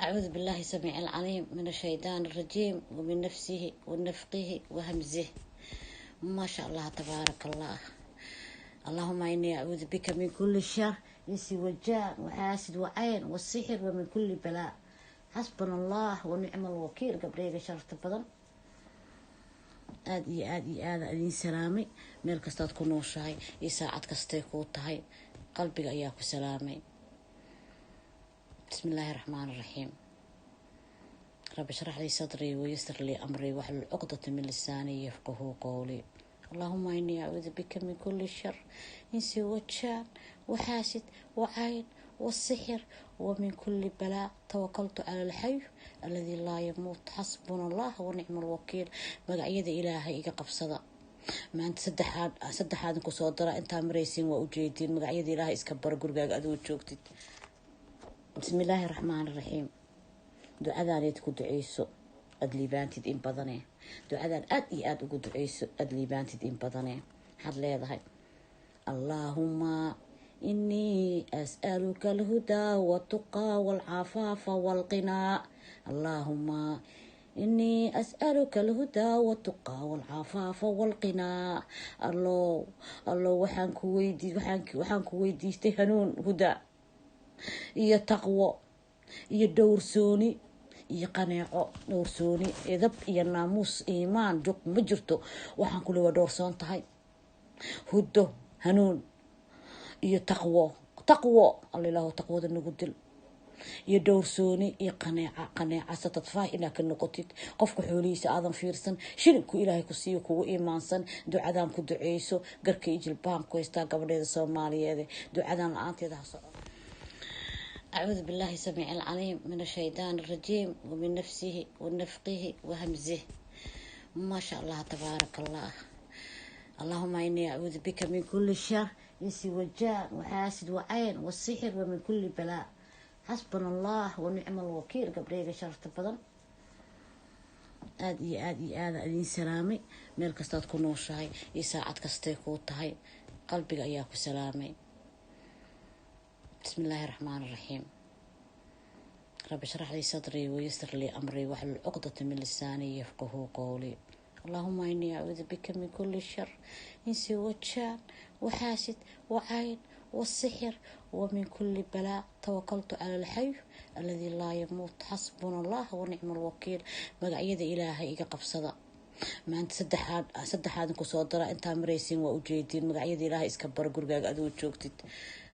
أعوذ بالله السميع العليم من الشيطان الرجيم ومن نفسه ونفقه وهمزه. ما شاء الله تبارك الله. اللهم إني أعوذ بك من كل شر، إنس وجان وحاسد وعين والسحر ومن كل بلاء. حسبنا الله ونعم الوكيل. قبليga sharafta badan, aada iyo aada iyo aada idiin salaamay. Meel kastaad ku nooshahay iyo saacad kastay kuu tahay, qalbiga ayaa ku salaamay. Bismi illaahi raxmaan raxiim. Rabbi shrax lii sadrii wayasir lii amrii waxlul cuqdata min lisaanii yafqahuu qowlii. Allahuma inii acuudu bika min kuli shar, insi wajaan waxaasid wacayn wasixir wamin kuli balaa. Tawakaltu cala alxay aladii laa yamuut. Xasbuna allah wanicma alwakiil. Magacyada Ilaahay iga qabsada. Maanta saddexaadin kusoo dara. Intaa maraysiin waa ujeediin. Magacyada Ilaahay iska bara gurigaaga adoo joogtid. Bismi illaahi raxmaan raxiim. Ducadaaneed ku duceyso, aada liibaantid in badane. Ducadaan aada iyo aada ugu duceyso, aada liibaantid in badane. Maxaad leedahay? Allaahuma inii as'aluka alhudaa watuqaa waalcafaafa waalqinaa. Allaahuma inii as'aluka alhudaa watuqaa waalcafaafa waalqinaa. Allow, Allow, waxaan ku weydiistay hanuun, hudaa iyo taqwo iyo dhowrsooni iyo qaneeco. Dhowrsooni, edab iyo naamuus, iimaan juq ma jirto. Waxaan kule waa dhowrsoon tahay. Huddo, hanuun iyo taqwo. Taqwo, Alla ilaahu taqwada nagu dil, iyo dhowrsooni iyo qaneeca. Qaneeca satadfaah inaa ka noqotid, qofka xoolihiisa aadan fiirsan, shilinku Ilaahay ku siiyo kugu imaansan. Ducadaan ku duceyso. Garka iyo jilbahan ku haystaa gabadheeda Soomaaliyeed. Ducadaan la-aanteeda ha soco. أعوذ بالله السميع العليم من الشيطان الرجيم ومن نفسه ونفقه وهمزه. ما شاء الله تبارك الله. اللهم إني أعوذ بك من كل شر، إنس وجان وحاسد وعين والسحر ومن كل بلاء. حسبنا الله ونعم الوكيل. قبليga sharafta badan, aada iyo aada iyo aada idiin salaamay. Meel kastaad ku nooshahay iyo saacad kastay kuu tahay, qalbiga ayaa ku salaamay. Bismi illaahi raxmaan raxiim. Rabbi shrax lii sadrii wayasir lii amrii waxlul cuqdata min lisaanii yafqahuu qowlii. Allahuma inii acuudu bika min kuli shar, insi wajaan waxaasid wacayn wasixir wamin kuli balaa. Tawakaltu cala alxay aladii laa yamuut. Xasbuna allah wanicma alwakiil. Magacyada Ilaahay iga qabsada. Maanta saddexaadin kusoo dara. Intaa maraysiin waa ujeediin. Magacyada Ilaahay iska bara gurigaaga adoo joogtid.